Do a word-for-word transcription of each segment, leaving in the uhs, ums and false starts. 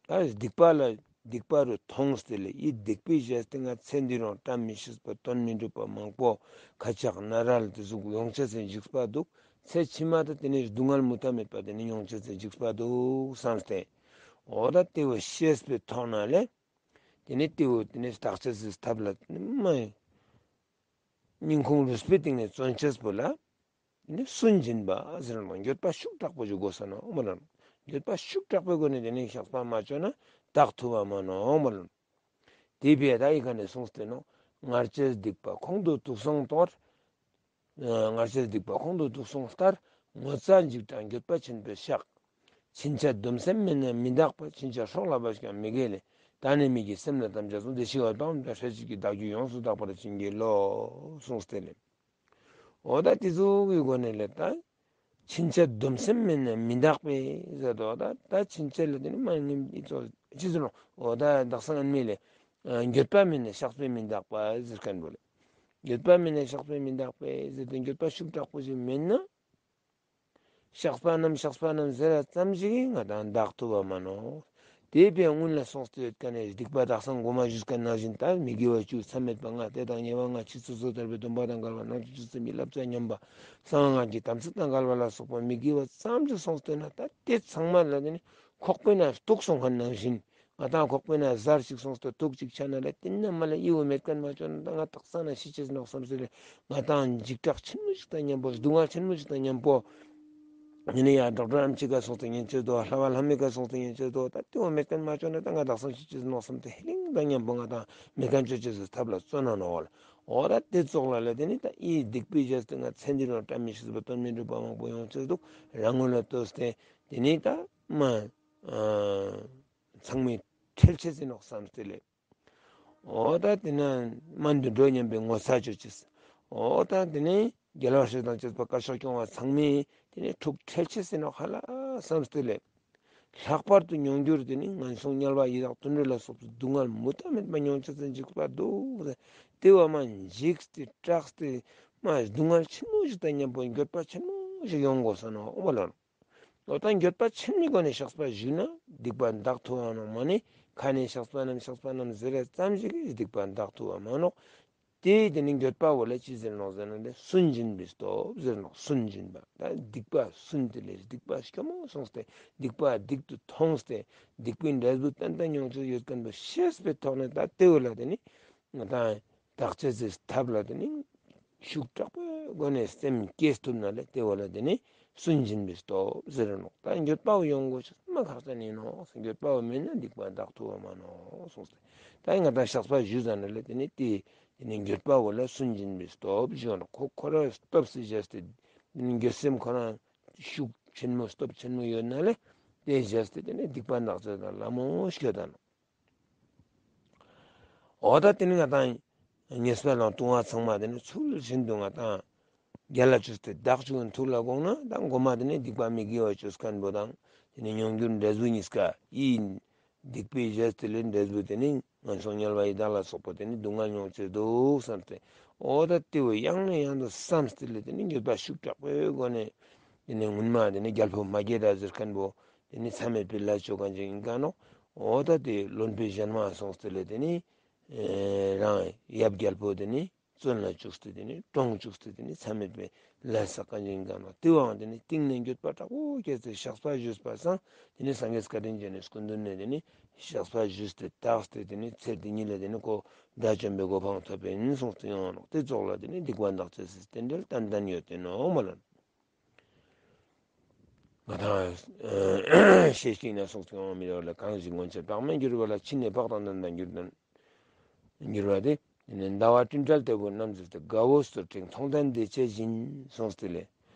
ད་སྡིག་པ་ལ་སྡིག་པ་རུ་མཐོང་སྟེ་ལས་ཡིད་སྡིག་པའི་ཞལ་སྟེང་ང་ཚེ་འདི་རུ་བཀྲ་མི་ཤིས་པ་དོན་མི་འགྲུབ་པ་མང་པོ་ཁ་ཆག་ན་ར་ལ་དེ་ཟུག་ཡོང་ཆེས་སེ་འཇིགས་པ་འདུག་ཚེ་ཕྱི་མ་ད་དེ་ནས་སྡུག་བསྔལ་མུ་མཐའ་མེད་པ་དེ་ནས་ཡོང་ཆེས་སེ་འཇིགས་པ་འདུག་བསམ་སྟེ། འོ་ད་དེ་བས་ཤེས་པའི་ཐོག་ན་ལས། དེ་ནས་དེ་བས་དེ་ནས་བརྟག་དཔྱད་སེ་ཐབས་ལ་མ། སྙིང་ཁུང་རུས་པའི་གཏིང་ནས་བརྩོན་བྱེད་པོ་ལ། དེ་ནས་སུན་འབྱིན་པ་ཟེར་ནོ་འགྱོད་པ་ཤུགས་དྲག་པོ་ཞིག་དགོས་ས་ནོ་མ་ལ། འགྱོད་པ་ཤུགས་དྲག་པོའི་སྒོ་ནས་དེ་ནས་བཤགས་པ་མ་བཅོས་ན་དག་ཐུབ་པ་མ་ནོ་མ་ལ། དེ་བས་ད་ཡི་ག་ནས་གསུངས་ཏེ་ནོ། སྔར་བྱས་སྡིག་པ་ཁོང་དུ་དུག་སོང་ལྟར། སྔར་བྱས་སྡིག་པ་ཁོང་དུ་དུག་སོང་ལྟར། ངོ་ཚ་འཇིགས་སྐྲག་འགྱོད་པ་ཆེན་པོས་བཤགས། ཕྱིན་ཆད་སྡོམ་སེམས་མེད་ན་མི་འདག་པ། ཕྱིན་ཆད་སྲོག་ལ་བབས་ཀྱང་མི་དགེ་ལས། ད་ནི་མི་དགེ་སེམས་ལ་དམ་བཅའ་བཟུང་། དེ་ཤི་བ་དང་འདྲ་ཧྲལ་ཅིག་གི་བདག་རྒྱུད་ཡོངས་སུ་དག་པར་བྱིན་གྱིས་རློབས་གསུངས་ཏེ་ལས། འོ་ད་དེ་ཚོ་གི་སྒོ་ནས་ལས་ད། ཕྱིན་ཆད་སྡོམ་སེམས་མེད་ན་མི་འདག་པས་ཟེར་དོ། ད་ད་ཕྱིན་ཆད་ལ་དེ་ནི་མ་ངེས་ཨི་ཚོ་ཅི་ཟེར་ནོ། འོ་ད་དག་ས་ངན་མེད་ལས། འགྱོད་པ་མེད་ན་བཤགས་པས་མི་འདག་པ་ཟེར་མཁན་པོ་ལས། འགྱོད་པ་མེད་ན་བཤགས་པས་མི་འདག་པས་ཟེར་ཏེ་འགྱོད་པ་ཤུགས་དྲག་པོ་ཞིག་མེད་ན། བཤགས་པ་རྣམས་བཤགས་པ་རྣམས་ཟེར་བ་ཙམ་ཞིག་གིས་ང་དང་འདག་ཐུབ་པ་མ་ནོ། དེ་བས་སྔོན་ལ་སོང་སྟེ་ཡོད་མཁན་ནི་སྡིག་པ་དག་ས་འགོ་མ་ཞུས་མཁན་ནང་བཞིན་ད་མི་དགེ་བ་བཅུ་མཚམས་མེད་པ་ལྔ། དེ་དག་ཉེས་པ་ལྔ། ཕྱི་ཚུལ་སོ་ཐར་པའི་སྡོམ་པ་དང་འགལ་བ། ནང་བཅུད་ཆུད་ཟོས་པའི་བསླབ་བྱ་ཉམས་པ། གསང་བ་སྔགས་ཀྱི་དམ་ཚིག་དང་འགལ་བ་ལ་སོགས་པ་མི་དགེ་བ་ཙམ་ཞིག་སོང་སྟེ་ན་ད་དེ་ཚང་མ་ལ་དེ་ནི་ཁོག་པའི་ནང་དུག་སོང་མཁན་ནང་བཞིན། ང་དང་ཁོག་པའི་ནང་ཟ་ཞིག་སོང་སྟེ་དུག་ཅིག་ཆགས་ན་ལས་དེ་ནས་མ་ལ་ཡིད་འོང་མེད་མཁན་མ་བྱུང་ན་ད་ང་དག་ས་ན་ཤི་ཅེས་ནོག་བསམ་སྟེ་ལས་ང་དང་འཇིགས་སྐྲག་ཆེན་མོ་ཞིག་དང་མཉམ་པོ། སྡུག་བསྔལ་ཆེན་མོ་ཞིག་དང་མཉམ་པོ། ཡིན་ན་ཡང་ཌོག་ཊར་ཨམ་ཆི་ཀ་སོང་སྟེ་ཉན་ཅེས་དོ། ལྷ་བ་ལྷ་མི་ཀ་སོང་སྟེ་ཉན་ཅེས་དོ། ད་དེ་འོ་མེད་མཁན་མ་བྱུང་ན་ད་ང་དག་ས་ཤི་ཅེས་ནོག་བསམ་སྟེ་ཧེ་ལིང་དང་མཉམ་པོ་ང་དང་མེད་མཁན་བཅོ་ཅེས་སུ་ཐབས་ལ་བརྩོན་ན་ནོག་ལ། འོ་ད་དེ་ཙོགས་ལ་ལས་དེ་ནི་ད་ཡིད་སྡིག་པའི་ཞལ་སྟེང་ང་ཚེ་འདི་རུ་བཀྲ་མི་ཤིས་པ་དོན་མི་འགྲུབ་པ་མང་པོ་ཡོང་ཅེས་འདུག་རང་ངོ་ལ་ལྟོས་ཏེ་དེ་ནི་ད་མ། ཚང་མས་ཁྲེལ་ཆེ་ཟིན་ནོག་བསམ་སྟེ་ལས། འོ་ད་དེ་ན་མ་འདུ་འགྲོ་སྙམ་པའི་ངོ་ཚ་ཆོད་ཅེས། འོ་ད་དེ་ནས་རྒྱལ་བ་སྲས་དང་བཅས་པ་དཀར་ཕྱོགས་སྐྱོང་བ་ཚང་མས་དེ་ནས་ཐུགས་ཁྲེལ་ཆེ་ཟིན་ནོག་ཧ་ལ་བསམ་སྟེ་ལས། ལྷག་པར་དུ་མྱོང་འགྱུར་དེ་ནི་ངན་སོང་དམྱལ་བ་ཡི་དྭགས་དུད་འགྲོ་ལ་སོགས་པའི་སྡུག་བསྔལ་མུ་མཐའ་མེད་པ་མྱོང་ཆེས་སུ་འཇིགས་པ་འདུག་དེ་བ་མ་འཇིགས་ཏེ་སྐྲག་སྟེ་མ་སྡུག་བསྔལ་ཆེན་མོ་ཞིག་དང་མཉམ་པོ་འགྱོད་པ་ཆེན་མོ་ཞིག་ཡོང་དགོས་ས་ནོ་འོ་མ་ལ། འོ་ད་འགྱོད་པ་ཆེན་མོའི་སྒོ་ནས་བཤགས་པ་ཞུས་ན་སྡིག་པ་འདག་ཐུབ་བ་ནོ་མ་ནི་ཁ་ནས་བཤགས་པ་རྣམས་བཤགས་པ་རྣམས་ཟེར་བ་ཙམ་ཞིག་གིས་སྡིག་པ་འདག་ཐུབ་བ་མ་ནོག་དེ་དེ་ནི་འགྱོད་པ་བོ་ལ་ཅི་ཟེར་ནོག་ཟེར་ན་དེ་སུན་འབྱིན་པའི་སྟོབས་ཟེར་ནོག་སུན་འབྱིན་པ། ད་སྡིག་པ་སུན་དེ་ལས་སྡིག་པ་སྐྱོ་མོ་སོང་སྟེ་སྡིག་པ་སྡིག་ཏུ་མཐོང་སྟེ་སྡིག་པའི་འབྲས་བུ་ཏན་ཏན་མྱོང་ཆོག་ཡོད་མཁན་པོ་ཤེས་པའི་ཐོག་ནས་ད་དེ་བོ་ལ་དེ་ནི་ང་དང་བརྟག་དཔྱད་ཀྱི་ཐབས་ལ་དེ་ནི་ཤུགས་དྲག་པོའི་སྒོ་ནས་སེམས་བསྐྱེད་ཐུབ་ན་ལས་དེ་བོ་ལ་དེ་ནི་སུན་འབྱིན་པའི་སྟོབས་ཟེར་ནོག་ད་འགྱོད་པ་བོ་ཡོང་དགོས་ཤེས་མ་ཁག་ཅན་ཡིན་ནོག་འགྱོད་པ་བོ་མེད་ན་སྡིག་པ་འདག་ཐུབ་བ་མ་ནོག་གསུངས་ཏེ། ད་ང་དང་བཤགས་པ་ཞུས་ཙ་ན་ལས་དེ་ནི་དེ་དེ་ནི་འགྱོད་པ་བོ་ལ་སུན་འབྱིན་པའི་སྟོབས་ཞུ་ནོག་ཁོ་ཁོ་རང་སྟོབས་སུ་བྱས་ཏེ་དེ་ནི་འགྱོད་སེམས་ཁོ་རང་ཤུགས་ཆེན་མོ་སྟོབས་ཆེན་མོ་ཡོད་ན་ལས་དེ་བྱས་ཏེ་དེ་ནི་སྡིག་པ་འདག་ཚུལ་དང་ལ་མོ་ཤོད་ད་ནོག་འོ་ད་དེ་ནི་ང་དང་ཉེས་པ་ལ་ལྟུང་བ་ཚང་མ་དེ་ནི་ཚུལ་བཞིན་དུ་ང་དང་རྒྱལ་ལ་བཅོས་ཏེ་བདག་ཅུང་ཐུགས་ལ་དགོངས་ན་ད་མགོ་མ་དེ་ནི་སྡིག་པ་མི་དགེ་བ་བཅོས་མཁན་པོ་དང་དེ་ནི་མྱོང་འགྱུར་འབྲས་བུ་གཉིས་ཀ་ཡིན། སྡིག་པའི་རྗེས་དེ་ལས་འབྲས་བུ་དེ་ནི་ངན་སོང་དམྱལ་བ་ཡི་དྭགས་ལ་སོགས་པ་དེ་ནི་སྡུག་བསྔལ་མྱོང་ཆེས་འདུག་བསམ་སྟེ། འོ་ད་དེ་བས་ཡང་ནས་ཡང་དུ་བསམ་སྟེ་ལས་དེ་ནི་འགྱོད་པ་ཤུགས་དྲག་པོའི་སྒོ་ནས་དེ་ནི་སྔོན་མ་དེ་ནི་རྒྱལ་པོ་མ་སྐྱེས་དགྲ་ཟེར་མཁན་པོ་དེ་ནི་མཚམས་མེད་པའི་ལས་བཅོ་མཁན་ཅིག་ཡིན་མཁན་ནོ། འོ་ད་དེ་བློན་པོའི་གཞན་མ་སོང་སྟེ་ལས་དེ་ནི་རང་ཡབ་རྒྱལ་པོ་དེ་ནི་བཙོན་ལ་བཅུག་སྟེ་དེ་ནི་བཀྲོངས་བཅུག་སྟེ་དེ་ནི་མཚམས་མེད་པའི་ལས་བསགས་མཁན་ཅིག་ཡིན་མཁན་ནོ། དེ་བའང་དེ་ནི་གཏིང་ནས་འགྱོད་པ་དྲག་པོ་སྐྱེས་ཏེ་བཤགས་པ་ཞུས་པ་སང་དེ་ནི་སངས་རྒྱས་བཀའ་དྲིན་ཅན་ནི་སྐུ་མདུན་ནས་དེ་ནི་བཤགས་པ་ཞུས་ཏེ་བརྟགས་ཏེ་དེ་ནི་ཚེ་འདི་ཉིད་ལ་དེ་ནི་ཁོ་དགྲ་བཅོམ་པའི་གོ་འཕང་ཐོབ་པ་ཡིན་གསུངས་ཏེ་ཡོང་ནོག་དེ་ཙོགས་ལ་དེ་ནི་སྡིག་པ་འདག་ཚུལ་སི་རྟེན་འབྲེལ་ཏན་ཏན་ཡོད་དེ་ནོ་མ་ལ། ང་དང་ཤེས་ཤིང་ན་སོགས་ཀྱང་མི་རོ་ལ་གང་ཞིག་སྔོན་ཆད་བག་མེད་འགྱུར་བ་ལ་ཕྱི་ནས་བག་དང་ལྡན་པ་འགྱུར་དང་འགྱུར་བ་དེ། དེ་ནས་ཟླ་བ་སྤྲིན་བྲལ་ལྟ་བུ་རྣམ་འཛིན་ཏེ་དགའ་བོ་སུ་དྲན་མཐོང་ལྡན་བདེ་བྱེད་བཞིན་གསུངས་ཏེ་ལས།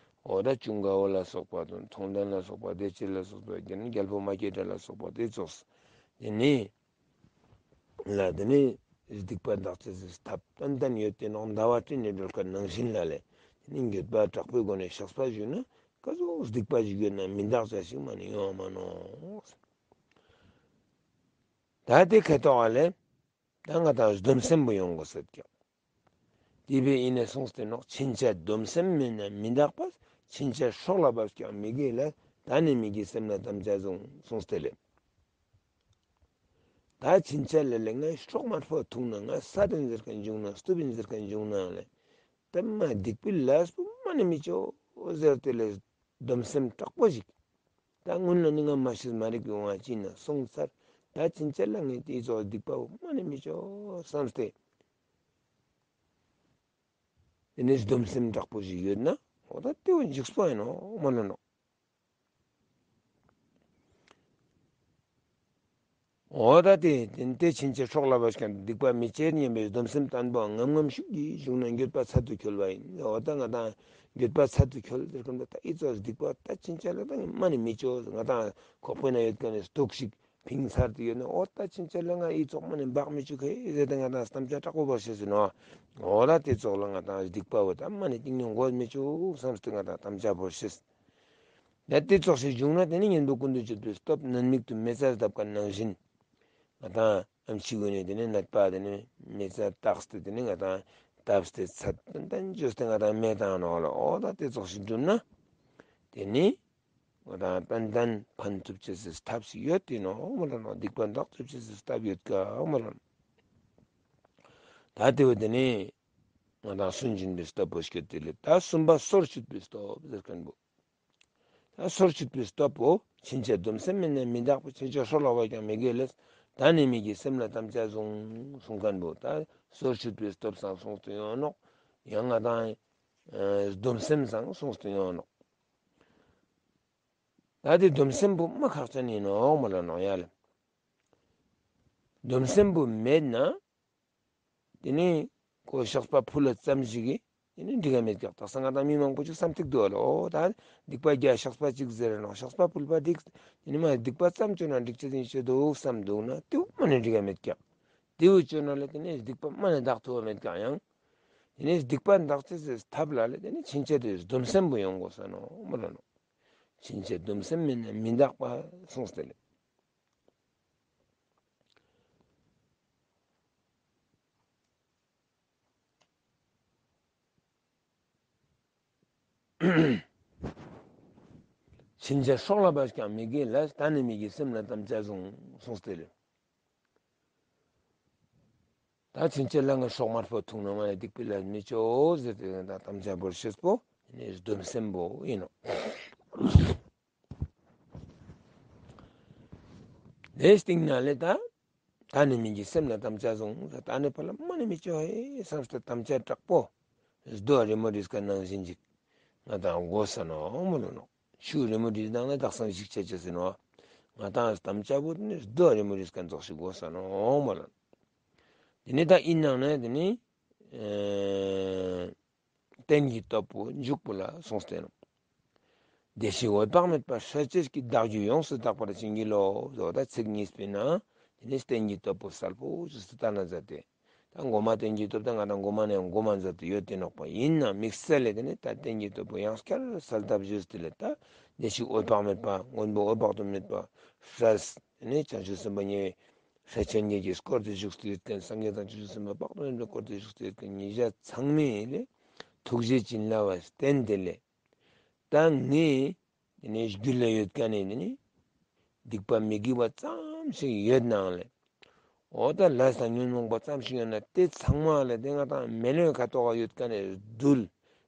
འོ་ད་ཅུང་དགའ་བོ་ལ་སོགས་པ་དང་མཐོང་ལྡན་ལ་སོགས་པ་བདེ་བྱེད་ལ་སོགས་པ་རྒྱལ་རྒྱལ་པོ་མ་སྐྱེས་དགྲ་ལ་སོགས་པ་དེ་ཙོགས། དེ་ནས། ལ་དེ་ནི་སྡིག་པ་འདག་ཚུལ་སི་ཐབས་ཏན་ཏན་ཡོད་དེ་ནོ། ཟླ་བ་སྤྲིན་ནས་སྒྲོལ་མཁན་ནང་བཞིན་ལ་ལས་དེ་ནི་འགྱོད་པ་དྲག་པོའི་སྒོ་ནས་བཤགས་པ་ཞུས་ན་ག་ཟུག་སྡིག་པ་ཞིག་ཡོད་ན་མི་འདག་ཅེས་ཞིག་མ་ནི་ཡོང་མ་ནོ། ད་དེ་ཁ་ཐོག་ལས་ད་ང་དང་སྡོམ་སེམས་པོ་ཡོང་དགོས་ཟེར་ཀྱང་། དེ་བས་ཡིན་ནས་གསུངས་ཏེ་ནོ། ཕྱིན་ཆད་སྡོམ་སེམས་མེད་ན་མི་འདག་པ། ཕྱིན་ཆད་སྲོག་ལ་བབས་ཀྱང་མི་དགེ་ལས། ད་ནི་མི་དགེ་སེམས་ལ་དམ་བཅའ་བཟུང་གསུངས་ཏེ་ལས། ད་ཕྱིན་ཆད་ལ་ལས་ངའི་སྲོག་མར་ཕོ་ཐུག་ན། ང་བསད་ཟེར་མཁན་བྱུང་ན། གཏུབ་ཟེར་མཁན་བྱུང་ན་ལས། ད་མ་སྡིག་པའི་ལས་པོ་མ་ནི་མི་བཅོ་ཟེར་ཏེ་ལས་སྡོམ་སེམས་དྲག་པོ་ཞིག་ད་སྔོན་ལ་ནི་ང་མ་ཤི་མ་རིག་གི་དབང་ཅིག་ན་སོང་ཚར། ད་ཕྱིན་ཆད་ལ་ངས་དེའི་ཚོགས་སྡིག་པ་བོ་མ་ནི་མི་བཅོ་བསམས་ཏེ། དེ་ནས་སྡོམ་སེམས་དྲག་པོ་ཞིག་ཡོད་ན། འོ་ད་དེ་བོ་འཇིགས་པ་ཡིན་ནོ་མ་ལོ་ནོ། འོ་ད་དེ་དེ་དེ་ཕྱིན་ཆད་སྲོག་ལ་བབ་ཀྱང་སྡིག་པ་མི་བྱེད་སྙམ་པའི་སྡོམ་སེམས་བརྟན་པོའང་ངམ་ངམ་ཤུགས་ཀྱིས་བྱུང་ན་འགྱོད་པ་ཚར་དུ་འཁྱོལ་བ་ཡིན། འོ་ད་ང་དང་འགྱོད་པ་ཚར་དུ་འཁྱོལ་ཟེར་གོ་ནོ་ད་ཨི་ཙོགས་སྡིག་པ་ད་ཕྱིན་ཆད་ལ་ད་མ་ནི་མི་བཅོ། ང་དང་ཁོག་པའི་ནང་ཡོད་མཁན་ནི་སྡུག་ཞིག་ཕིང་ཚར་དུ་ཡོད་ན། འོ་ད་ཕྱིན་ཆད་ལ་ང་ཨི་ཙོགས་མ་ནི་འབག་མི་བཅུག་གི་ཟེར་ཏེ་ང་དང་དམ་བཅའ་དྲག་པོ་བོར་ཤེས་ཟིན་ནོ། འོ་ད་དེ་ཙོགས་ལ་ང་དང་སྡིག་པ་བོ་ད་མ་ནི་གཏིང་ནས་འགོ་མི་བཅུག་བསམས་ཏེ་ང་དང་དམ་བཅའ་བོར་ཤེས། ད་དེ་ཙོགས་ཤིག་བྱུང་ན་དེ་ནི་གཉེན་པོ་ཀུན་ཏུ་སྤྱོད་པའི་སྟོབས། ནད་དམིགས་དུ་མེ་བཙའ་བཏབ་མཁན་ནང་བཞིན། ང་དང་ཨམ་ཆི་གུན་ནས་དེ་ནི་ནད་པ་དེ་ནི་མེ་བཙའ་བཏགས་ཏེ་དེ་ནི་ང་དང་བཏབ་སྟེ་ཚད་ཏན་ཏན་བཅོས་ཏེ་ང་དང་མེ་བཏང་ནོ་ལ། འོ་ད་དེ་ཙོགས་ཤིག་བསྒྲུབ་ན། དེ་ནི་ང་དང་ཏན་ཏན་ཕན་ཐུབ་ཅེས་སི་ཐབས་ཤིག་ཡོད་དེ་ནོ་མ་ལ་ནོ། སྡིག་པ་འདག་ཐུབ་ཅེས་སི་ཐབས་ཡོད་ཀ་མ་ལ་ནོ། ད་དེ་བོ་དེ་ནི་ང་དང་སུན་འབྱིན་པའི་སྟོབས་པོ་སྐྱེད་དེ་ལས། ད་གསུམ་པ་སོར་ཆུད་པའི་སྟོབས་ཟེར་མཁན་པོ། ད་སོར་ཆུད་པའི་སྟོབས་པོ། ཕྱིན་ཆད་སྡོམ་སེམས་མེད་ན་མི་འདག་པ། ཕྱིན་ཆད་སྲོག་ལ་བབ་ཀྱང་མི་དགེ་ལས། ད་ནི་མི་དགེའི་སེམས་ལ་དམ་བཅའ་བཟུང་གསུང་མཁན་པོ། ད་སོར་ཆུད་པའི་སྟོབས་སང་གསུངས་ཏེ་ཡོང་ནོག། ཡང་ང་དང་ཨ་སྡོམ་སེམས་སང་གསུངས་ཏེ་ཡོང་ནོག། ད་དེ་སྡོམ་སེམས་པོ་མ་ཁག་ཅན་ཡིན་ནོག་མ་ལ་ནོ་ཡ་ལ། སྡོམ་སེམས་པོ་མེད་ན། དེ་ནི་ཁོ་ཤགས་པ་ཕུལ་ལ་ཙམ་ཞིག་གིས་དེ་ནི་འགྲིག་ག་མེད་ཀྱག། དག་ས་ང་དང་མི་མང་པོ་ཅིག་བསམ་ཐིག་འདུག་ལོ། ད་སྡིག་པ་བརྒྱ་ཤགས་པ་གཅིག་ཟེར་ནོ། ཤགས་པ་ཕུལ་བ་འགྲིག། དེ་ནི་མ་སྡིག་པ་ཙམ་བཅོས་ན་འགྲིག་ཅེས་ཡིན་ཤེས་འདུག་བསམ་འདུག་ན་དེ་བོ་མ་ནི་འགྲིག་ག་མེད་ཀྱག། དེ་བོ་བཅོས་ན་ལ་དེ་ནི་སྡིག་པ་མ་ནི་འདག་ཐུབ་བ་མེད་ཀྱག། ཡང་དེ་ནི་སྡིག་པ་འདག་ཅེས་སི་ཐབས་ལ་ལ་དེ་ནི་ཕྱིན་ཆད་དེ་སྡོམ་སེམས་པོ་ཡོང་དགོས་ས་ནོ་མ་ལ་ནོ། ཕྱིན་ཆད་སྡོམ་སེམས་མེད་ན་མི་འདག་པ་གསུངས་ཏེ་ལས། ཕྱིན་ཆད་སྲོག་ལ་བབ་ཀྱང་མི་དགེ་ལས། ད་ནི་མི་དགེའི་སེམས་ལ་དམ་བཅའ་བཟུང་གསུངས་ཏེ་ལས། ད་ཕྱིན་ཆད་ལ་ང་སྲོག་མར་ཕོ་ཐུག་ན་མ་ནི་སྡིག་པའི་ལས་མི་བཅོ་ཟེར་ཏེ་ད་དམ་བཅའ་བོར་ཤེས་པོ་ནི་སྡོམ་སེམས་པོ་ཡིན་ནོ། དེའི་སྟེང་ན་ལས་ད། ད་ནི་མི་དགེའི་སེམས་ལ་དམ་བཅའ་བཟུང་། ད་ནི་ཕར་ལ་མ་ནི་མི་བཅོ་ཧེ་བསམས་ཏེ་དམ་བཅའ་དྲག་པོ། རྡོ་རི་མོ་རིས་ཀ་ནང་བཞིན་ཅིག་ང་དང་དགོས་ས་ནོ་མ་ལོ་ནོ། ཆུ་རི་མོ་རིས་ནང་ནས་དག་སང་ཞིག་ཆ་ཆ་ཟིན་ནོ། ང་དང་དམ་བཅའ་བོ་ནི་རྡོ་རི་མོ་རིས་ཀ་ཙོགས་ཤིག་དགོས་ས་ནོ་མ་ལོ། དེ་ནི་ད་ཡིན་ནང་ནས་དེ་ནི། ཨེ། རྟེན་གྱི་སྟོབས་པོ་འཇུག་པོ་ལ་གསུངས་ཏེ་ནོ། བདེ་གཤེགས་འོད་དཔག་མེད་པ་སྲས་བཅས་ཀྱིས། བདག་རྒྱུད་ཡོངས་སུ་དག་པར་བྱིན་གྱིས་རློབས། ཟེར་བ་ད་ཚིག་གཉིས་པའི་ནང་དེ་ནི་རྟེན་གྱི་སྟོབས་པོ་གསལ་པོ་ཞིག་སུ་ལྟ་ན་མཛད་དེ། ད་མགོ་མ་རྟེན་གྱི་སྟོབས་ད་ང་དང་མགོ་མ་ནས་མགོ་མ་མཛད་དུ་ཡོད་དེ་ནོག་པ། ཡིན་ན་དམིགས་བསལ་ལས་དེ་ནི་ད་རྟེན་གྱི་སྟོབས་པོ་ཡང་བསྐྱར་གསལ་བཏབ་ཞུས་ཏེ་ལས། ད་བདེ་གཤེགས་འོད་དཔག་མེད་པ་མགོན་པོ་འོད་དཔག་ཏུ་མེད་པ་སྲས་དེ་ནི་བྱང་ཆུབ་སེམས་དཔའ་ཉེ་བའི་སྲས་ཆེན་ཉིད་ཀྱིས་བསྐོར་ཏེ་བཞུགས་སུ་ཡོད་མཁན། སངས་རྒྱས་དང་བྱང་ཆུབ་སེམས་དཔའ་དཔག་ཏུ་མེད་པས་བསྐོར་ཏེ་བཞུགས་སུ་ཡོད་མཁན་ཉིད་བཞག་ཚང་མས་ལས་ཐུགས་རྗེ་བྱིན་རླབས་བརྟེན་ཏེ་ལས། ད་ངས་དེ་ནས་རྒྱུད་ལ་ཡོད་མཁན་ནི་དེ་ནི་སྡིག་པ་མི་དགེ་བ་ཙམ་ཞིག་ཡོད་ནའང་ལས། འོ་ད་ལས་དང་ཉོན་མོངས་པ་ཙམ་ཞིག་ཡོད་ན་དེ་ཚང་མ་ལས་དེ་ང་དང་མེ་ལོང་ཁ་ཐོག་ཡོད་མཁན་ནི་རྡུལ།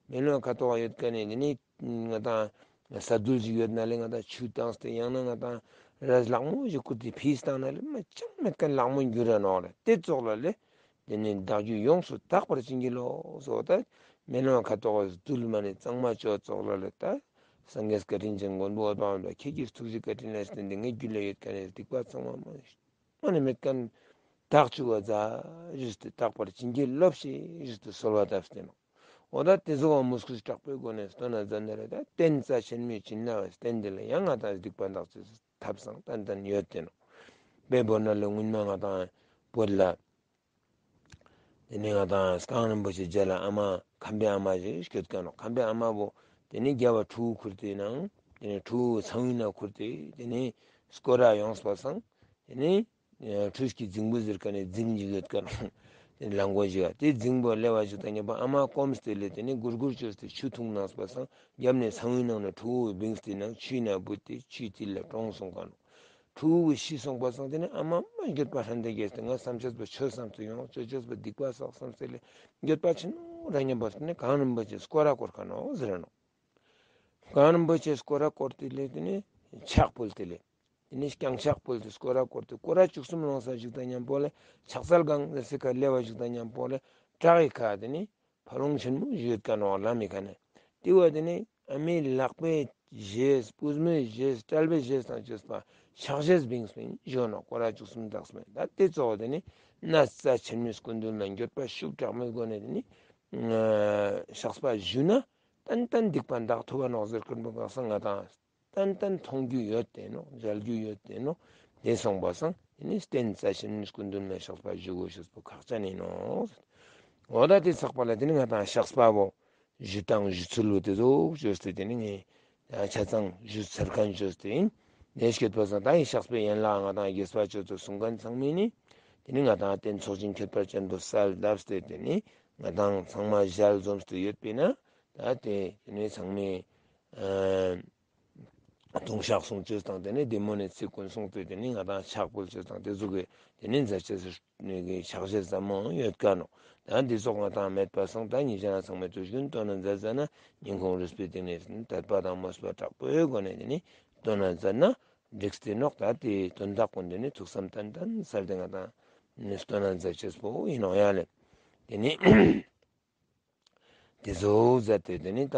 མེ་ལོང་ཁ་ཐོག་ཡོད་མཁན་ནི་དེ་ནི་ང་དང་ས་རྡུལ་ཞིག་ཡོད་ན་ལས་ང་དང་ཆུ་བཏང་སྟེ་ཡང་ན་ང་དང་རས་ལྷག་མོ་ཞིག་བསྐུར་ཏེ་ཕུས་བཏང་ན་ལས་མ་ཅང་མེད་མཁན་ལྷག་མོ་འགྱུར་ར་ནོག་ལས། དེ་ཙོགས་ལ་ལས། དེ་ནི་བདག་རྒྱུད་ཡོངས་སུ་དག་པར་བྱིན་གྱིས་རློབས། ཟེར་བ་ད་མེ་ལོང་ཁ་ཐོག་རྡུལ་མ་ནི་གཙང་མ་ཅོ་ཙོགས་ལ་ལས། ད་སངས་རྒྱས་བཀའ་དྲིན་ཅན་མགོན་པོ་འོད་དཔག་མེད་པ་ཁྱེད་ཀྱི་ཐུགས་རྗེ་བཀའ་དྲིན་ལ་བརྟེན་ཏེ་ངའི་རྒྱུད་ལ་ཡོད་མཁན་ནི་སྡིག་པ་ཚང་མ་མ་ནི་མེད་མཁན་དག་བཅུག་པ་མཛད་ཞུས་ཏེ། དག་པར་བྱིན་གྱིས་རློབས་ཤིག་ཞུས་ཏེ་གསོལ་བ་བཏབ་སྟེ་ནོ། འོ་ད་དེ་ཚོ་བ་མོས་གུས་དྲག་པོའི་སྒོ་ནས་སྟོན་ན་མཛད་ནི་རེད། ད་རྟེན་རྩ་ཆེན་མོའི་བྱིན་རླབས་བརྟེན་ཏེ་ལས་ཡང་ང་དང་སྡིག་པ་འདག་ཅེས་ཐབས་སང་ཏན་ཏན་ཡོད་དེ་ནོ། དཔེ་བོར་ན་ལས་སྔོན་མ་ང་དང་བོད་ལ། དེ་ནས་ང་དང་སྐྱབས་མགོན་རིན་པོ་ཆེ་རྗེ་ལ་ཨ་མ་ཁམས་པའི་ཨ་མ་ཞིག་སྐྱོད་མཁན་ནོ། ཁམས་པའི་ཨ་མ་བོ་དེ་ནས་རྒྱལ་བ་ཁྲུ་གུ་ཁུར་ཏེ་ནང་དེ་ནས་ཁྲུ་གུ་ཚང་བའི་ནང་ཁུར་ཏེ་དེ་ནས་སྐོར་ར་ཡོངས་པ་སང་དེ་ནས་ཁྲུས་ཀྱི་རྫིང་བུ་ཟེར་མཁན་ནི་རྫིང་ཞིག་ཡོད་མཁན་ནོ། དེ་ནས་ལ་མགོ་ཞིག་ག་དེ་རྫིང་བུ་སླེབས་པ་ཞིག་དང་མཉམ་པ་ཨ་མ་སྐོམ་སྟེ་ལས་དེ་ནས་སྒུར་སྒུར་བཅོས་ཏེ་ཆུ་འཐུང་གནང་པ་སང་རྒྱབ་ནས་ཚང་བའི་ནང་ནས་ཁྲུ་གུ་བིངས་ཏེ་ནང་ཆུའི་ནང་བུད་དེ་ཆུའི་མཐིལ་ལ་གྲོངས་སོང་མཁན་ནོ། ཕྲུ་གུ་ཤི་སོང་པ་སང་དེ་ནི་ཨ་མ་མ་འགྱོད་པ་ཧྲན་ཏེ་གྱེས་ཏེ་ང་བསམ་ཆེས་པོ་ཆོས་བསམ་དུ་ཡོང་། ཆོས་ཆེས་པོ་སྡིག་པ་བསགས་བསམ་སྟེ་ལས་འགྱོད་པ་ཆེན་མོ་ར་མཉམ་པ་དེ་ནི་གངས་རིན་པོ་ཆེ་སྐོར་ར་སྐོར་ཁ་ནོག་ཟེར་ནོག། གངས་རིན་པོ་ཆེ་སྐོར་ར་སྐོར་ཏེ་ལས་དེ་ནི་ཕྱག་ཕུལ་ཏེ་ལས། དེ་ནས་རྐྱང་ཕྱག་ཕུལ་ཏེ་སྐོར་ར་སྐོར་ཏེ་སྐོར་ར་བཅུ་གསུམ་ལོངས་ས་ཞིག་དང་མཉམ་པོ་ལས་ཕྱག་འཚལ་གང་ཟེར་སི་ཁ་ལེ་བ་ཞིག་དང་མཉམ་པོ་ལས་བྲག་གི་ཁ་དེ་ནས་ཕ་ལོང་ཆེན་མོ་ཞིག་ཡོད་ཀ་ནོག་ལམ་མི་ཁ་ནས། དེ་བ་དེ་ནས་ཨ་མའི་ལག་པའི་རྗེས་པུས་མོའི་རྗེས་གྲལ་པའི་རྗེས་དང་བཅས་པ་ཕྱག་རྗེས་བིངས་པིན་བཞོ་ནོག། སྐོར་ར་བཅུ་གསུམ་དག་སྨེ་ད་དེ་གཙོ་བོ་དེ་ནས་ན་ཚ་ཆེན་མོའི་སྐུ་མདུན་ལ་འགྱོད་པ་ཤུགས་དྲག་མོའི་སྒོ་ནས་དེ་ནས་ཕྱག་པ་ཞུས་ན་ཏན་ཏན་སྡིག་པ་འདག་ཐུབ་བ་ནོག་ཟེར་ཀུན་པོ་གང་ས་ང་དང་། ཏན་ཏན་མཐོང་རྒྱུ་ཡོད་དེ་ནོ། མཇལ་རྒྱུ་ཡོད་དེ་ནོ། དེ་སོང་པ་སང་དེ་ནི་རྟེན་རྩ་ཆེན་སྐུ་མདུན་ལ་ཕྱག་པ་ཞུ་དགོས་ཤེས་པོ་ཁག་ཅན་ཡིན་ནོ། འོ་ད་དེ་ཚགས་པ་ལ་དེ་ནི་ང་དང་ཕྱག་པ་བོ་ཞུ་སྟངས་ཞུ་ཚུལ་བོ་དེ་ཚོ་བཅོས་ཏེ་དེ་ནི་ངས་ཆ་ཚང་ཞུ་ཚར་མཁན་བཅོས་ཏེ་ཡིན། དེ་སྐྱེད་པ་སང་ད་ཡི་ཕྱག་པའི་ཡན་ལག་ང་དང་རྒྱས་པ་བཅོས་ཏེ་གསུང་མཁན་ཚང་མས་ནི་དེ་ནི་ང་དང་རྟེན་ཚོགས་ཆེན་ཁྱད་པར་ཅན་པོ་གསལ་བཏབ་སྟེ་དེ་ནི་ང་དང་ཚང་མ་ཞལ་འཛོམས་ཏེ་ཡོད་པས་ན་ད་དེ་དེ་ནི་ཚང་མས། ལྟུང་བཤགས་སྲུང་བཅོས་དང་དེ་ནས་བདེ་མོ་ནས་ཚིག་ཀུན་སྲུང་སྟེ་དེ་ནས་ང་དང་ཕྱག་ཕུལ་བཅོས་དང་དེ་ཚོ་གི་དེ་ནས་མཛད་བཅོས་ནས་གི་ཕྱག་བཞེས་ཟབ་མོ་ཡོད་ཀ་ནོ། ད་འདི་ཚོགས་ང་དང་མེད་པ་སང་ད་ཉིན་ཞག་ཚང་མའི་དུས་རྒྱུན་སྟོན་ན་མཛད་མཛད་ན་སྙིང་ཁོང་རུས་པའི་གཏིང་ནས་དད་པ་དང་མོས་པ་དྲག་པོའི་སྒོ་ནས་དེ་ནས་སྟོན་ན་མཛད་ན་འགྲིག་སྟེ་ནོག། ད་དེ་དོན་དག་ཀུན་དེ་ནས་ཐུགས་བསམ་ཏན་ཏན་གསལ་ཏེ་ང་དང་ནས་སྟོན་ན་མཛད་བཅོས་པོ་ཡིན་ནོག་ཡ་ལེ། དེ་ནས། དེ་ཚོ་མཛད་དེ་དེ་ནི་ད་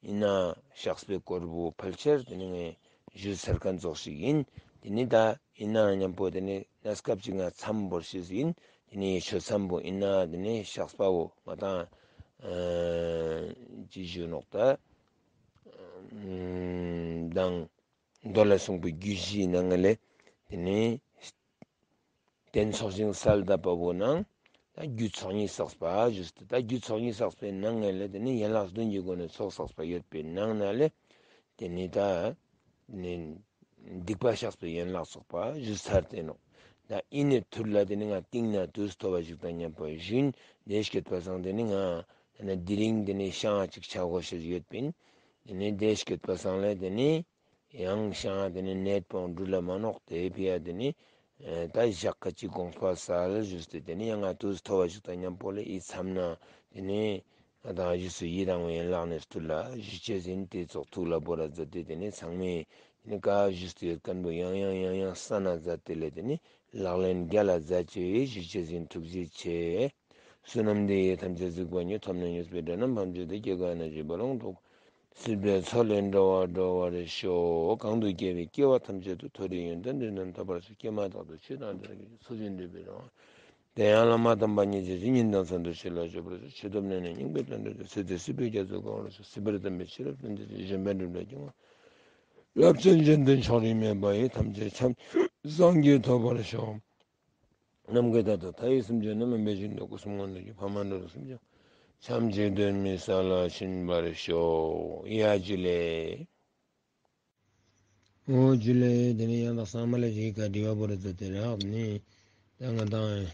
ཡིན་ན་ཕྱག་དཔེ་སྐོར་བུ་ཕལ་ཆེར་དེ་ནི་ངས་ཞུས་ཚར་མཁན་ཙོགས་ཤིག་ཡིན། དེ་ནི་ད་ཡིན་ན་མཉམ་པོ་དེ་ནི་གནས་སྐབས་ཅིག་ང་མཚམས་བོར་ཤེས་ཡིན། དེ་ནི་ཆོས་མཚམས་པོ་ཡིན་ན་དེ་ནི་ཕྱག་དཔེ་བོ་ང་དང་ཅི་ཞུ་ནོག་ད་དང་། མདོ་ལ་གསུངས་པའི་རྒྱུད་བཞིའི་ནང་ང་ལས་དེ་ནི་རྟེན་ཚོགས་ཆེན་གསལ་བཏབ་པ་བོ་ནང་ད་རྒྱུད་ཚོགས་གཉིས་བསགས་པ་ཞུས་ཏེ་ད་རྒྱུད་ཚོགས་གཉིས་བསགས་པའི་ནང་ང་ལས་དེ་ནི་ཡན་ལག་བདུན་གྱི་སྒོ་ནས་ཚོགས་བསགས་པ་ཡོད་པའི་ནང་ན་ལས་དེ་ནི་ད་ནི་སྡིག་པ་བཤགས་པའི་ཡན་ལག་ཚོགས་པ་ཞུས་ཚར་ཏེ་ནོ། ད་ཨི་ནི་ཐུར་ལ་དེ་ནི་ང་ཏིང་ན་དུས་ཐོ་བ་ཞིག་དང་མཉམ་པོ་ཞུན་དེ་སྐྱེད་པ་སང་དེ་ནི་ང་དེ་ནི་དེ་རིང་དེ་ནི་ཤང་ཅིག་ཆ་གོ་ཤེས་ཡོད་པིན། དེ་ནི་དེ་སྐྱེད་པ་སང་ལས་དེ་ནི། ཡང་ཤང་དེ་ནི་ནད་པོ་འགྲུལ་ལ་མ་ནོག་དེ་ཕི་ཡ་དེ་ནི་ད་ཞག་ཁ་ཅིག་དགོངས་པ་གསལ་ཞུས་ཏེ་དེ་ནི་ཡང་ང་དུས་ཐོ་བ་ཞིག་དང་མཉམ་པོ་ལས་ཨི་མཚམས་ན་དེ་ནི་ང་དང་ཞུས་སུ་ཡི་དང་ཡན་ལག་ནས་སྟུར་ལ་ཞུ་ཅེས་ཡིན། དེ་ཚོགས་ཐུགས་ལ་བོར་ར་མཛད་དེ་དེ་ནི་ཚང་མས་དེ་ནི་བཀའ་ཞུས་ཏེ་ཡོད་མཁན་པོ་ཡང་ཡང་ཡང་ཡང་ས་ན་མཛད་དེ་ལས་དེ་ནི་ལག་ལེན་རྒྱལ་ལ་མཛད་ཅེས་ཞུ་ཅེས་ཡིན། ཐུགས་རྗེ་ཆེ། བསོད་ནམས་འདི་ཡིས་ཐམས་ཅད་གཟིགས་པ་ཉིད། ཐོབ་ནས་ཉེས་པའི་དགྲ་རྣམས་ཕམ་བྱས་ཏེ། སྐྱེ་རྒ་ན་འཆིའི་རྦ་ཀློང་འཁྲུགས། སྲིད་པའི་མཚོ་ལས་འགྲོ་བ་སྒྲོལ་བར་ཤོག། གང་དུ་སྐྱེ་བའི་སྐྱེ་བ་ཐམས་ཅད་དུ། མཐོ་རིས་ཡོན་ཏན་ལྡན་དུ་ཐོབ་པར་ཤོག། སྐྱེས་མ་ཐག་ཏུ་ཆོས་དང་ལྡན་གྱུར་ཅིག། ཚུལ་བཞིན་སྒྲུབ་པའི་རང་། དེ་ཡང་བླ་མ་དམ་པ་ཉིད་ཀྱི་རྗེས་སུ་ཉིན་དང་མཚན་དུ་ཞི་ལ་སྤྱོད་པར་ཤོག། མཆོད་ཐབས་ནས་ནི་སྙིང་པོའི་དོན་འགྲུབ་སྟེ། སྲིད་དེ་སྲིད་པའི་རྒྱ་མཚོ་གང་བར་ཤོག། སྲིད་པར་འདོད་པའི་ཤེས་རབ་ལྡན་ཅིང་། གཞན་ཕན་སྒྲུབ་ལ་སྐྱོ་བ། རླབས་ཆེན་གཞན་དོན་ཕྱོགས་རིས་མེད་པ་ཡི། ཐམས་ཅད་ཁྱབ་བྱེད་སངས་རྒྱས་ཐོབ་པར་ཤོག། ནམ་མཁའི་མཐའ་དང་མཐའ་ཡས་སེམས་ཅན་རྣམས། སྨོན་པའི་བྱིན་རླབས་སྐུ་གསུམ་མངོན་དུ་གྱུར། ཕ་མ་འགྲོ་དྲུག་སེམས་ཅན་ཐམས་ཅད་གདོད་མའི་ས་ལ་ཕྱིན་པར་ཤོག། ཡ་ཇུ་ལེ། འོ་ཇུ་ལེ། དེ་ནས་ཡང་དག་ཚང་མ་ལ་རེ་ཁ་དྲི་བ་བོ་རེ་ཚོ་དེ་རག་ནི། ད་ང་དང་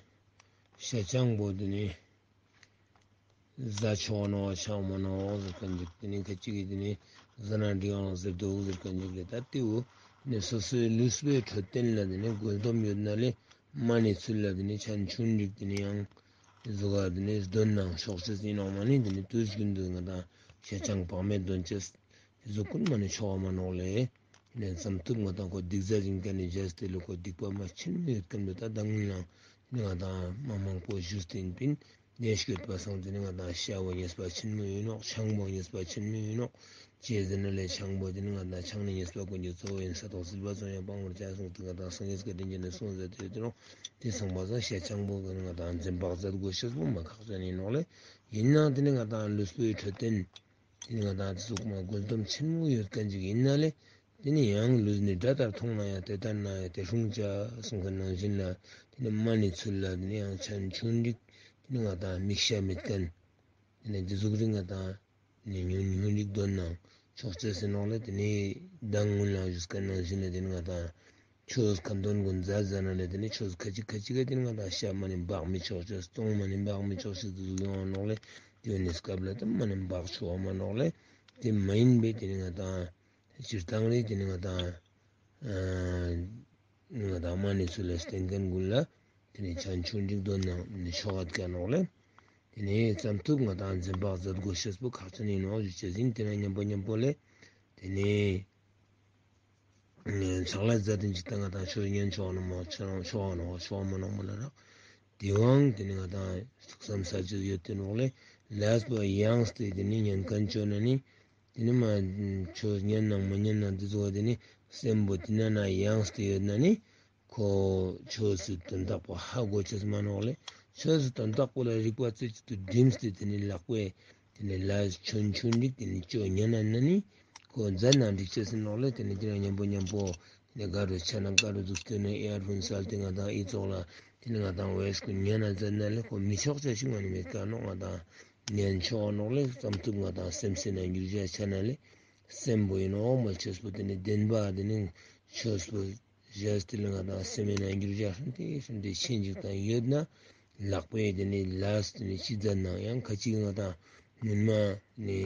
ཤ་ཆང་པོ་དེ་ནི་ཟ་ཆོག་ནོ་ཆོག་མ་ནོ་ཟེར་མཁན་ཅིག་དེ་ནི་ཁ་ཅིག་གིས་དེ་ནི་ཟ་ན་འགྲིག་ཨང་ཟེར་འདུག་ཟེར་མཁན་ཅིག་རེད། ད་དེའུ་ནི་སོ་སོའི་ལུས་པོའི་འཕྲོད་བསྟེན་ལ་དེ་ནི་བཀོད་འདོམས་ཡོད་ན་ལས། མ་ཎི་ཚུལ་ལ་དེ་ནི་ཆང་ཆུང་འགྲིག་དེ་ནི་ཡང་གཟུགས་ཀ་དེ་ནི་གདོན་ནང་ཤོག་ཅེས་ཡིན་ནོག་མ་ཎི་དེ་ནི་དུས་རྒྱུན་དུ་ང་དང་ཤ་ཆང་བག་མེད་འདོན་ཅེས་དེ་ཚོ་ཀུན་མ་ཎི་ཆོག་མ་ནོག་ལེ། དེ་ནི་ཙམ་ཐུབ་ང་དང་ཁོ་སྡིག་རྫས་ཡིན་མཁན་ནི་བྱས་ཏེ་ལོ་ཁོ་སྡིག་པ་མ་ཆེན་མོ་ཡོད་མཁན་དུ་ད་ད་ངུན་ལང་དེ་ནི་ང་དང་མ་མང་པོ་ཞུས་ཏེ་ཡིན་པིན། དེ་སྐྱེད་པ་སང་དེ་ནི་ང་དང་ཤ་བོ་ཉེས་པ་ཆེན་མོ་ཡིན་ནོག། ཆང་བོ་ཉེས་པ་ཆེན་མོ་ཡིན་ནོག། ཅེས་ཟེར་ན་ལས་ཆང་བོ་དེ་ནི་ང་དང་ཆང་ནི་ཉེས་པ་ཀུན་གྱི་གཙོ་བོ་ཡིན། ས་དང་སྲིད་པ་ཚོ་ཡང་སྤང་བར་བྱ་གསུངས་ཏེ་ང་དང་སངས་རྒྱས་བཀའ་དྲིན་ཅན་ནས་གསུངས་ཟེར་ཏེ་ཡོད་དེ་ནོག། དེ་ཚང་མ་སང་ཤ་ཆང་བོ་གི་ནི་ང་དང་འཛེམ་བག་མཛད་དགོས་ཤེས་པོ་མ་ཁག་ཅན་ཡིན་ནོག་ལེ། ཡིན་ནའང་དེ་ནི་ང་དང་ལུས་པོའི་འཕྲོད་བསྟེན། དེ་ནི་ང་དང་དེ་ཚོ་མ་བཀོད་འདོམས་ཆེན་མོ་ཡོད་མཁན་ཅིག་ཡིན་ན་ལས། དེ་ནི་ཡང་ལུས་ནི་དགྲ་ལྟར་མཐོང་ན་ཡང་དེ་ལྟར་ན་ཡང་དེ་སྲུང་བྱ་གསུང་མཁན་ནང་བཞིན་ལ། དེ་ནི་མ་ཎི་ཚུལ་ལ་དེ་ནི་ཡང་ཆང་ཆུང་འགྲིག། དེ་ནི་ང་དང་མིག་ཤ་མེད་མཁན། དེ་ནི་དེ་ཟུག་རིགས་ང་དང་ནི་ཉུང་ཉུང་རིགས་འདོན་ནང་ཆོག་ཅེས་ཟེར་ནོག་ལེ། དེ་ནི་མདང་སྔོན་ལ་ཞུས་མཁན་ནང་བཞིན་ལ་དེ་ནི་ང་དང་ཆོས་ཁ་འདོན་ཀུན་མཛད་མཛད་ན་ལས་དེ་ནི་ཆོས་ཁ་ཅིག་ཁ་ཅིག་ག་དེ་ནི་ང་དང་ཤ་མ་ཎི་འབག་མི་ཆོག་ཅེས། སྟོང་མ་ཎི་འབག་མི་ཆོག་ཅེས་དེ་ཟུག་ཡོང་ནོག་ལེ། དེ་ནི་སྐབས་ལ་དེ་མ་ཎི་འབག་ཆོག་མ་ནོག་ལེ། དེ་མ་ཡིན་པའི་དེ་ནི་ང་དང་སྤྱིར་བཏང་རེད། དེ་ནི་ང་དང་ཨ་ ང་དང་མ་ནི་ཚུལ་ལ་བསྟེན་མཁན་ཀུན་ལ། དེ་ནས་ཆོས་འབྱུང་འགྲིག་འདོད་ན་ནི་ཆོག་ག་ནོག་ལེ། དེ་ནས་ཙམ་ཐུབ་ང་དང་འཛེམ་བག་མཛད་དགོས་ཤེས་པོ་ཁག་ཅན་ཡིན་ནོག་ཞུ་ཅེས་ཡིན། དེ་ན་མཉམ་པོ་མཉམ་པོ་ལེ། དེ་ནས་ཕྱག་ལས་མཛད་དེ་འཇིག་ལྟ་ང་དང་ཆོས་ཉན་ཆོག་ནོག་མ་ཆོག་ནོག་ཆོག་ནོག་ཆོག་མ་ནོག་མ་ལ་རག་དེ་བང་དེ་ནས་ང་དང་ཐུགས་བསམ་ས་ཅིག་ཡོད་དེ་ནོག་ལེ། ལས་པོ་ཡང་སྟེ་དེ་ནས་ཉན་མཁན་ཆོ་ན་ནི། དེ་ནི་མ་ཆོས་ཉན་ནང་མ་ཉན་ནང་དེ་ཚོ་དེ་ནི་སེམས་པོ་དེ་ན་ན་ཡང་སྟེ་ཡོད་ན་ནི། ཁོ་ཆོས་སུ་དོན་དག་པོ་ཧ་གོ་ཆེས་མ་ནོག་ལེ། ཆོས་སུ་དོན་དག་པོ་ལ་རིག་པ་རྩེ་གཅིག་ཏུ་བསྒྲིམས་ཏེ་དེ་ནི་ལག་པས་དེ་ནི་ལ་ཆོན་ཆོན་རིག་དེ་ནི་ཆོས་ཉན་ན་ན་ནི། ཁོ་མཛད་ན་འགྲིག་ཆེས་ནོག་ལེ། དེ་ནི་དེ་ན་མཉམ་པོ་མཉམ་པོ་དེ་ནི་དགའ་རུ་ཆ་ན་དགའ་རུ་འདུག་སྟེ་ནི་ཨེ་ཨར་ཧུན་སལ་དེ་ང་དང་ཨི་ཙོག་ལ་དེ་ནི་ང་དང་ཝེ་སི་ཀུན་ཉན་ན་མཛད་ན་ལེ། ཁོ་མི་ཆོག་ཆ་ཞིག་མ་ནི་མེད་ཀ་ནོག་ང་དང་། ཉན་ཆོག་ནོག་ལེ། ཙམ་ཐུབ་ང་དང་སེམས་སེ་ན་འགྱུར་བྱ་ཆ་ན་ལེ། སེམས་པོ་ཡིན་ནོག་མ་ཆོས་པོ་དེ་ནི་བདེན་པ་དེ་ནི་ཆོས་པོ་བཞག་སྟེ་ལེ་ང་དང་སེམས་མེད་ན་འགྱུར་བྱ་ཧྲན་ཏེ་ཧྲན་ཏེ་ཆེན་ཅིག་དང་ཡོད་ན་ལག་པས་དེ་ནི་ལས་དེ་ནི་ཅི་མཛད་ནང་ཡང་ཁ་ཅིག་ང་དང་མུན་མ་ནི་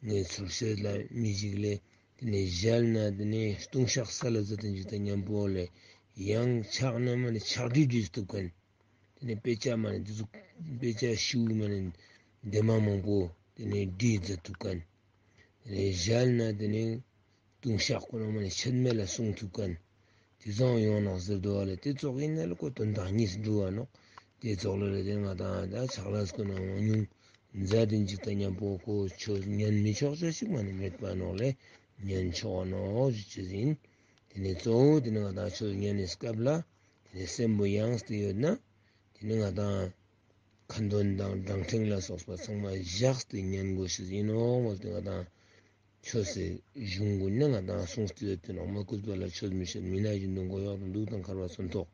ངའི་ཚུལ་ཤེས་ལ་མི་ཞིག་ལས་དེ་ནི་ཞལ་ན་དེ་ནི་ལྟུང་བཤགས་ས་ལ་ཟ་དེ་འཇིག་དང་མཉམ་པོ་ལས་ཡང་ཕྱག་ན་མ་ནི་ཕྱག་བྲིས་བྲིས་ཐུབ་མཁན། དེ་ནས་དཔེ་ཆ་མ་ནི་འདི་ཚོ་དཔེ་ཆ་ཞིབ་མ་ནི་འདི་མ་མང་པོ་དེ་ནས་བྲིས་མཛད་ཐུབ་མཁན། དེ་ནས་ཞལ་ན་དེ་ནས་ལྟུང་བཤགས་ཁོ་ན་མ་ནི་ཆད་མེད་ལ་གསུང་ཐུབ་མཁན། དེ་ཚང་ཡོང་ནོག་ཟེར་འདུག་བ་ལེ། དེ་ཙོག་ཡིན་ན་ལེ་ཁོ་དོན་དག་གཉིས་འགྲུབ་བ་ནོག་དེ་ཙོག་ལ་ལེ་དེ་ང་དང་ད་ཕྱག་ལས་ཁོ་ན་མང་ཉུང་མཛད་དེ་འཇིག་ལྟ་མཉམ་པོ་ཁོ་ཆོས་ཉན་མི་ཆོག་ཆོས་ཤིག་མ་ནི་མེད་པ་ནོག་ལེ། ཉན་ཆོག་ནོག་ཞུ་ཆེས་ཡིན། དེ་ནས་གཙོ་བོ་དེ་ནི་ང་དང་ཆོས་ཉན་ནི་སྐབས་ལ། དེ་ནས་སེམས་པོ་ཡང་སྟེ་ཡོད་ན། དེ་ནི་ང་དང་ཁ་འདོན་དང་བགྲང་ཕྲེང་ལ་སོགས་པ་ཚང་མ་བཞག་སྟེ་ཉན་དགོས་ཤེས་ཡིན་ནོག་མ་དེ་ང་དང་ཆོས་སི་གཞུང་ཀུན་ནི་ང་དང་གསུངས་ཏེ་ཡོད་དེ་ནོག་མ། བཀོད་པ་ལ་ཆོས་མི་བཤད། མི་ན་བཞིན་དུ་མགོ་གཡོག་དང་། གདུགས་དང་འཁར་བ་མཚོན་ཐོགས་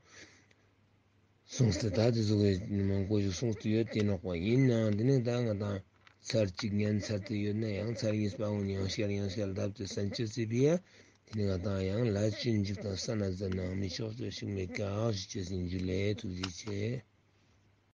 གསུངས་ཏེ་ད་དེ་ཚོ་གི་མང་པོ་ཞིག་གསུངས་ཏེ་ཡོད་དེ་ནོག་པ། ཡིན་ནའང་དེ་ནི་ད་ང་དང་ཚར་གཅིག་ཉན་ཚར་ཏེ་ཡོད་ན་ཡང་ཚར་གཉིས་པ་འོང་ཡང་བཤད་ཡང་བཤད་ལ་བརྡབ་སྟེ་སན་ཆེ་སི་བི་ཡ། དེ་ནི་ང་དང་ཡང་ལ་ཅུན་འཇིག་དང་ས་ན་ཟ་ནང་མི་ཆོག་ཆོས་ཤིག་མེད་ཀ་ཞུ་ཆེས་ཡིན། རྒྱུ་ལས་ཐུགས་རྗེ་ཆེ།